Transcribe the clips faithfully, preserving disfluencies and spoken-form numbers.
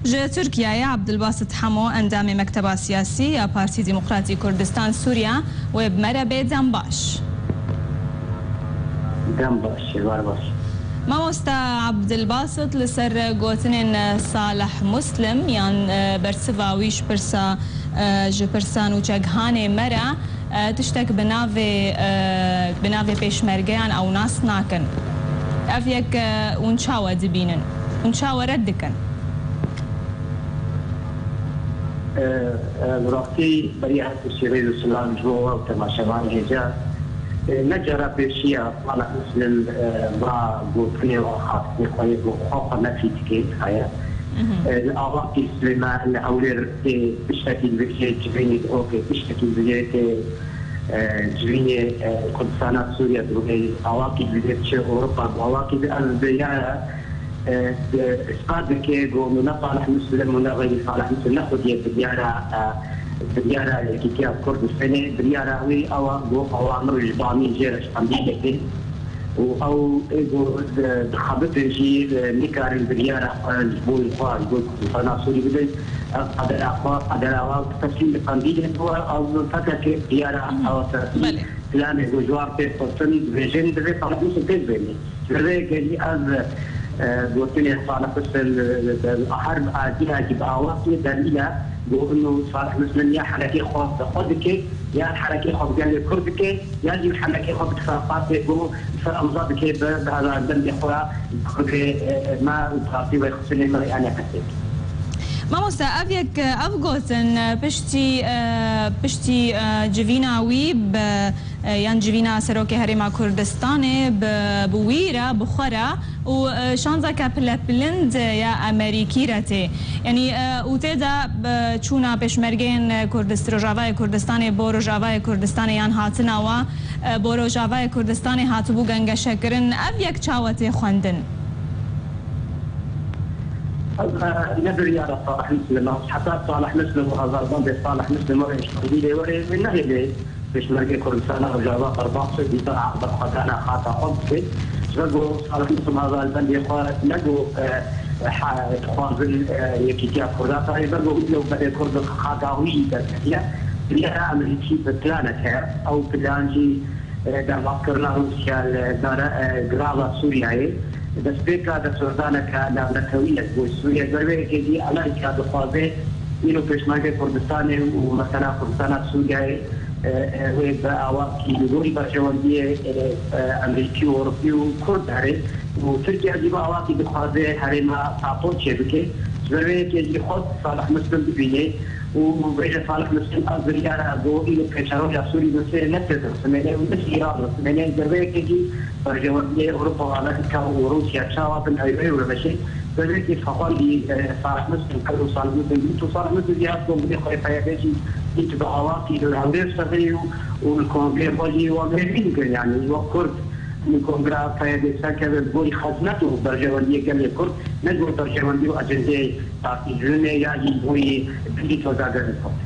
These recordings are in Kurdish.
Ji Tirkiyeyê Abdulbasit Hemo, endamê Mekteba Siyasî ya Partî Demokratî Kurdistan Sûriye, wê bi me re bê. Dem baş. Dem baş, var baş. Mamoste Abdulbasit, li ser gotinên Salih Muslim yan, e, bersiva wî ji pirsa, e, ji pirsa nûçegihanê me re, e, tiştek bi navê, e, bi navê pêşmergeyan ew nas nakin. Ev yek, e, hûn çawa dibînin? Hûn çawa red dikin? E, e, bi rastî beriya her tiştî rêz û silav ji bo we û temaşevanê hêja. E, ne cara pêşiya Salih Muslim, e, va gotinê û axaftinê xwe yê ku xwe xwe nefî dike, heye. Mhm. E, li Awakî Silêman, li Hewlêr tê tiştekî dibêje, civînê diroke, tiştekî dibêje tê, e, civînê, e, Kurdistana Sûriye dirûnê, Awakî dibêje diçe Ewropa, Awakî di ez bi ya e, e, ispat dike ku ne Salih Muslim û ne xeyrî Salih Muslim ne xwediyê biryara, e, biryara Yekîtiya Kurdistanê, biryara wî ew e ku awamir ji bamî jê re ji qandîl dike û ew ê ku di-, dixebitin jî, e, nikarin biryara xwe ji bo xwe, ji bo Kurdistana Sûrî bidin. Ev qedera xwe, qedera wan teslîm bi qandîlê bû, ew P K K biryara ew teslîm Belê. planê ku ji wan pê xurtin dibêjin, divê Salih Muslim pê bibênê. Ji ber vê yekê jî ez, e, gotinê Salih Husên, e, e, her bi acilayekî bi awakî delîl e, got, ino Salih Muslim ya herekê xwe bi xwe dike, ya herekê xwe bi gelê Kurd dike, ya jî herekê xwe bi teferruqatê ku ser imza dike bi, bi hevdendê xwe ya Kurdê, e, e, me û partî wê xistinê me ya nefesê. Mamoste, ev yek, ev gotin, e, piştî, e, piştî, e, civîna wî bi e, yan civîna Serokê Herêma Kurdistanê bi, bi wî re, bi xwe re û, e, şanzeke pile bilind ya Amerîkî re tê. Yanî, e, û tê de, e, çûna pêşmergeyên Kurdist-, Rojavayê Kurdistanê bo Rojavayê Kurdistanê yan hatina wa, e, bo Rojavayê Kurdistanê hatibû gengeşekirin. Ev yek çawa tê xwendin? Ev, e, ne biryara Salih Muslim e. Heta Salih Muslim û heverdandê Salih Muslim were ji qandîlê were, wê nehêlê. Pêşmergê Kurdistana Rojava qurban xwe dîsa berxwedana xaka xwe bike. Ji ber ku Salih Muslim hevaldendê xwe ne ku, e, ha, dixwazin, e, yekîtiya Kurda karê, ji ber ku wî ew berê Kurd xaka wî derketiye. Biryara Amerîkî bi planek heye. Ew plan jî, e, derbazkirina Rûsya li dara, e, girava Sûriyeyê. Destpêka destwerdaneke navnetewî ye ji bo Sûriye. Ji ber vê yekê jî Amerîka dixwaze îro pêşmergê Kurdistanê û mesela Kurdistana Sûriyeyê e, e, wê bi awakî li gorî berjewendiyê, e, e, Amerîkî û Ewropî û Kurd herê û Tirkiye jî bi awakî dixwaze herêma Apo çêbike. Ji ber vê yekê jî xwest Salih Muslim bibîne û bêje Salih Muslim ev biryara ku îro pêşeroja Sûrî Rûsê ne tê dixsimêne û ne jî Îran dixsimêne. Ji ber vê yekê jî berjewendiyê Ewropa û Amerîka û Rûsya çawa bin ew ê were veşê. Devletê xwendî, e, Salih Muslim, Pedro Salih Muslim, dît û Salih Muslim jî hat Kongrê xwe P Y D jî dît bi awakî li Hewlêr serê û, û li kongrê xwe jî wan hêvî dikin, yanî wek Kurd li kongra P Y D serkeve bi gorî xizmet û berjewendiyê gelê Kurd, ne ji bo berjewendî û ecendeyê partî civînê ya jî ji bo yê bilî toza gelê Kurd.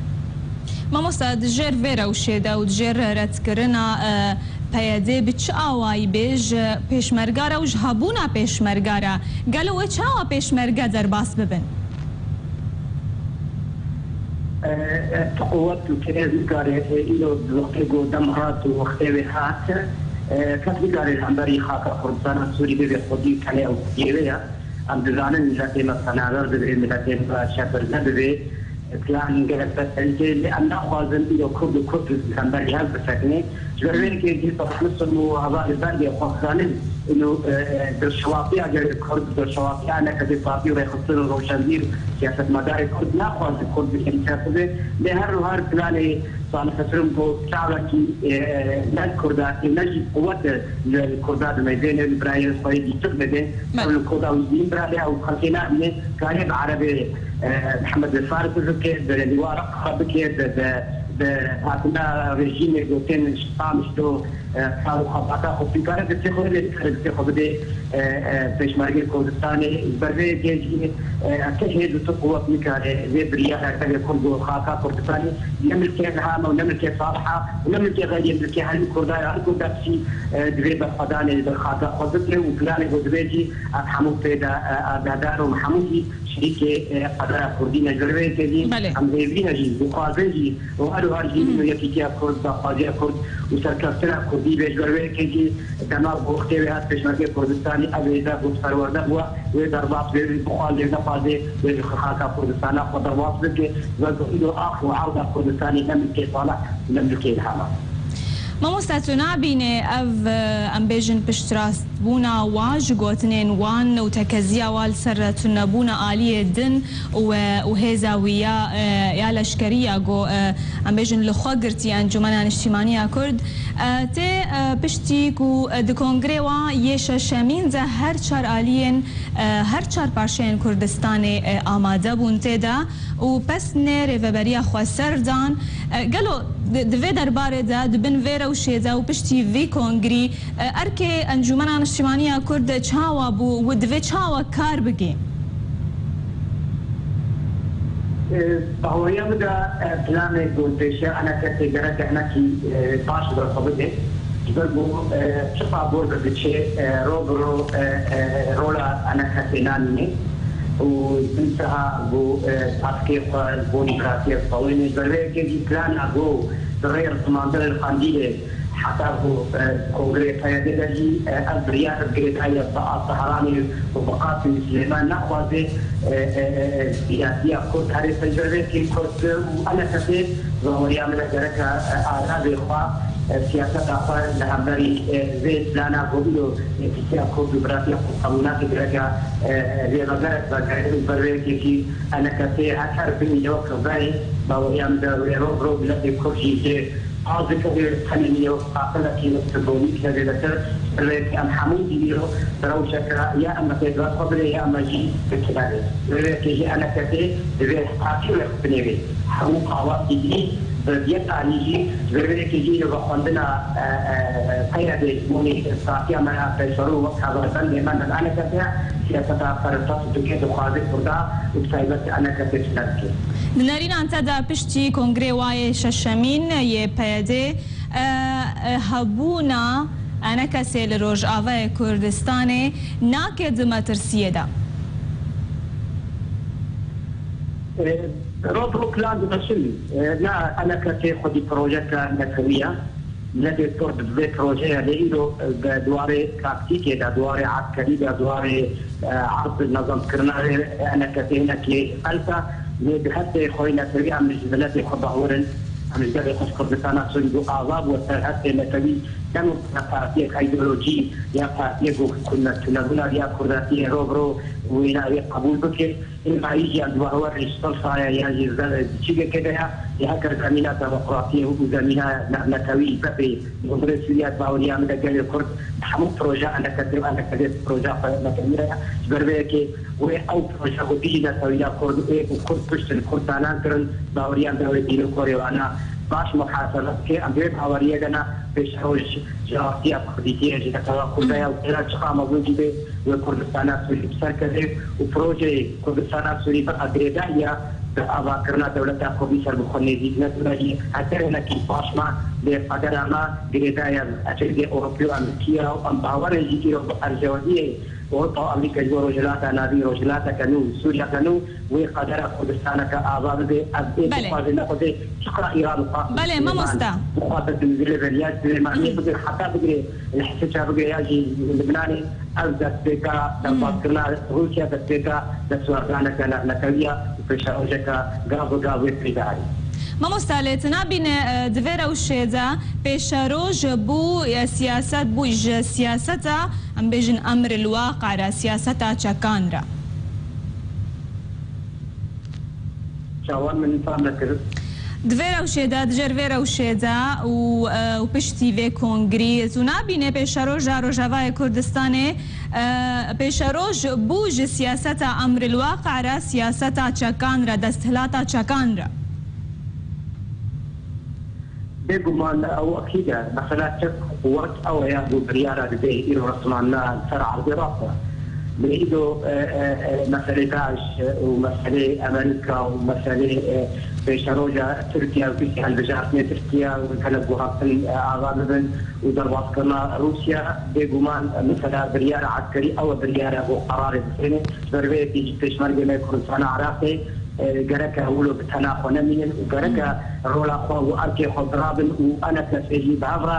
Mamoste, di jêr vê rewşê de û di jêr redkirina, e, P Y D bi çi awayî bê ji pêşmerga re û ji hebûna pêşmerga re, gelo wê çawa pêşmerge derbas bibin? E, e, tu quwet û tu hêz nikare, e, îro di wextê ku dem hat û wextê wê hat, e, kes nikare li hemberî xaka Kurdistana Sûrî bibê xwedî û tenê ew xwediyê wê ye. Em dizanin miletê me penaber dibe, miletê me şepirze dibe. Plan gelek beserî tê, lê em naxwazin îro Kurd û Kurd li hemberî hev bisekine. Ji ber vê yekê jî Salih Muslim û hevalê bendê xwe dizanin, îno, e, e, dilşewafiya gelê Kurd, dilşewafiya N K P partî û rêxistin û rewşenbîr, siyasetmedarê Kurd naxwaze Kurd bi şerî ser bibe. Lê her û her planê Salih Muslim ku çavekî, e, ne Kurda, ne jî quwet li Kurda dimeyzêne, li birayê xwe yê dîtir dide. Ew li Kurda wî dîn bira lê ew xelkê nabîne. Kare bi Erebê, e, Mihemed Faris bike, bi Lîwa Reqa bike, bi, bi, bi hatina rejîmê gotin Şam ji do e, kar û xebata xwe, dikare destê xwe bidê, dikare destê xwe bidê, e, e, Pêşmergê Kurdistanê. Ji ber vê yekê jî, e, ti hêz û ti quwet nikare vê biryara gelê Kurd û xaka Kurdistanê ne milkê Ilham e û ne milkê Salih e û ne milkê xeyrê, milkê her Kurda ye. Her Kurda pişî, e, divê berxwedanê li ber xaka xwe bike û planê ku divê jî ev hemû pê de, e, agahdar û hemû jî şirîkê, e, qedera Kurdî ne. Ji ber vê yekê jî Belê. em hêvî ne jî, dixwazin jî û her û her jî Hı. yekîtiya Kurd, daxwaziya Kurd û serkeftina Kurdî be. Ji ber vê yekê jî dema ku wextê wê hat Pêşmergê Kurdistanê, ev hêza ku perwerde bûye, wê derbas bê, wê bixwaze, nexwaze, wê ji xaka Kurdistana xwe derbas bike. Wek îro ax û ewda Kurdistanê ne milkê Salih, ne milkê Ilham e. Mamoste, tu nabînî ev, e, em bêjin piştrastbûna wa ji gotinên wan û tekeziya wa li ser tunebûna aliyê din û, e, û hêza wî ya, e, ya leşkerî ya ku, e, em bêjin li xwe girtî Encûmena Niştîmanî ya Kurd, e, tê, e, piştî ku, e, di kongrê wa yê şeşemîn de her çar aliyên, e, her çar parçeyên Kurdistanê, e, amade bûn tê de û pesnê rêveberiya xweser dan. E, gelo di, di vê derbarê de, di bin vê rewşê de û piştî vî kongrî, e, erkê Encûmena Niştîmanî ya Kurd çawa bû û divê çawa kar bike? E, baweriya min de, e, planê ku pêşiya eneketê gereke hinekî, e, baş bi xwe bide. Ji ber ku, e, çiqa bor bi diçe, e, ro bi ro, e, e, rola eneketê nanîne û din siha ku, e, taskê xwe ji bo nîvratiyê xwe wêne. Ji ber vê yekê jî plana ku bi rê Rismandin li Qandîlê heta ku, e, kongrê P Y D de jî, e, ev biryar girêdaye bi a Tehranê û bi Qasim Silêman nexwaze, e, e, e, siyasiya Kurd herê pêşbervekê Kurd û eneketê baweriya min e gereke, e, adabê xwe, e, siyaseta xwe li hemberî, e, vê plana ku îro yekîtiya Kurd û biratiya Kurd qebûl nake gereke, e, e, lêvegerek vegerê û berveyekê jî eneketê her her bimîne wek verê baweriya min de wê ro bi ro miletê Kurd jî jê Azikirê tenê nîyo aqilekî simbolîk hebe betir, rêk em hemû dînîyo bi rewşeke ya em mexêdra xwe bidê ya me jî bikiberê. Rêkê jî eneketê divê partî wê binêrê. Hemû awakî dî bi yek alî jî, rêkê jî li vexwendina, e, e, peyedê ji bo nê partiya me ya pêşerû wek hevalbendê me li enekete siyaseta xerifat dike, dixwaze Kurda û bi taybet eneketê tune dike. Di nerînan te de piştî kongrê wayê şeşemîn yê P Y D, e, e, hebûna enekesê li Rojavayê Kurdistanê nake di metirsiyê de. E, Rok rok lan dimeşin, e, na enekesê xwedî projeke netewî ye. Miletê Kurd bi vê projeyê lê îro, e, di warê taktîkê de, di warê eskerî de, di warê, e, erd nizamkirina rê eneketê hinekî qels e. Lê di hestê xwe yê netewî em ji miletê xwe bawer in. Em ji devê xwe ji Kurdistana Sûrî bû ava bû ser hestê netewî. Dema partiyek îdeolojî ya partiyek ku tunebûna ya Kurdatiyê ro bi ro wêna wê qebûl bike. Êma î jî em di we hewer rêştel saya yan jî ze-, çîkekê de ya, ya heker zemîna demokratiyê û zemîna ne-, netewî bepê Cumhurê Sûriye baweriya min de gelê Kurd hemû proje eneketê û eneketê proje xwe netewî re ya. Ji ber vê yekê wê ew proje ku dijî netewiya Kurd ê ku Kurd kuştin, Kurd danan kirin, baweriya min de wê dîrokorê wana baş muhasebe bike. Em vê baweriyê de ne pêşeroj ji rastiya Kurdîtiyê ji netewa Kurda ya û têra çiqa mezin jî bê wê Kurdistana Sûrî bi ser keve û projeyê Kurdistana Sûrî bi girêdayî ya bi avakirina dewleta Kurdî ser bi xwe nêzîk nebûna jî heke hinekî baş ma lê qedera me girêdayî ya Efrîkê Ewropî û Amerîkî ya û em bawer in jî îro bi ercewendiyê Ewropa û Amerîka ji bo Rojhilata Navîn, Rojhilata ke nû, Sûriya ke nû wê qedera Kurdistaneke ava bibe. Ev ê Belê. bixwaze nexwaze çiqa Îran û Qasim Belê, Silêman mamoste. bixwaze dilvîre veriya Silêmaniyê Hı hı. bigire heta bigire li Hisiça bigire ya jî Libnanê. Ev destpêka derbazkirina Rûsya, destpêka destwerdaneke navnetewî ya û pêşerojeke gav bi gav wê pê diherî. Mamosta, lê tu nabîne, e, di vê rewşê de pêşeroj bû, e, siyaset bû ji siyaseta, em bêjin, emr il waqi re, siyaseta çekan re? Çawan min fam nekirin. Di vê rewşê de, di jêr vê rewşê de û, e, û piştî vê kongrî, tu nabîne pêşeroja Rojavayê Kurdistanê, e, pêşeroj bû ji siyaseta emril waqi re, siyaseta çekan re, desthilata çekan re? Bêguman ew ekîd e. Mesela çi quwet ew e ya ku biryara dide îro rexsandina li ser erdê rast e. Lê îro, e, e, e, meselê DAIŞ, e, û meselê Amerîka û meselê, e, pêşeroja Tirkiye û piştî hilbijartinê Tirkiye û gelek ku hatin, e, ava bibin û derbaskirina Rûsya, bêguman, e, mesela biryara eskerî ew e biryara ku qerarê bistêne. Ji ber vê yekê jî pêşmergê me Kurdistana Iraqê, e, gereke wilo bi tena xwe nemînin û gereke rola xwe û erkê xwe dirabin û enekesê jî bi hev re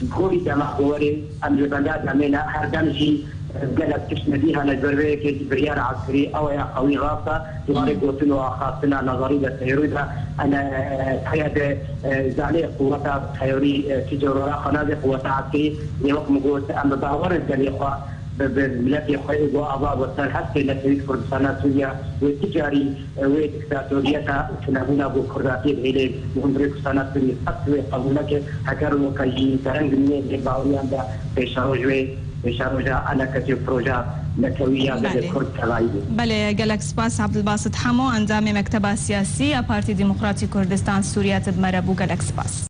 di gorî dema ku werê em li benda demê ne, her dem jî, e, gelek tişt nedî hene. Ji ber vê yekê jî biryara eskerî ew ya qewî rast e. Di warê gotin û axaftina nazarî de teorî de ene, e, heye de, e, zanê quweta teorî, e, ti cor rola xwe nabe quweta eskerî. Lê wek min got, em bi bawerin gelê xwe, bi, bi miletê xwe ê ku ava bo ser hestê netewî Kurdistana Sûriye, wê ti carî, e, wê diktatoriyeta û tunebûna bo Kurdatiyê bihêle. Ji hundirê Kurdistana Sûriye qet wê qebûl neke, heger weke jî dereng nimê lê baweriyan de pêşeroj wê, pêşeroja eneketê proja netewî ya gelê Belê. Kurd tevayî bê. Belê, gelek spas Abdulbasit Hemo, endamê Mekteba Siyasî ya Partî Demokratî Kurdistan Sûriye, tu bi me re bû. Gelek spas.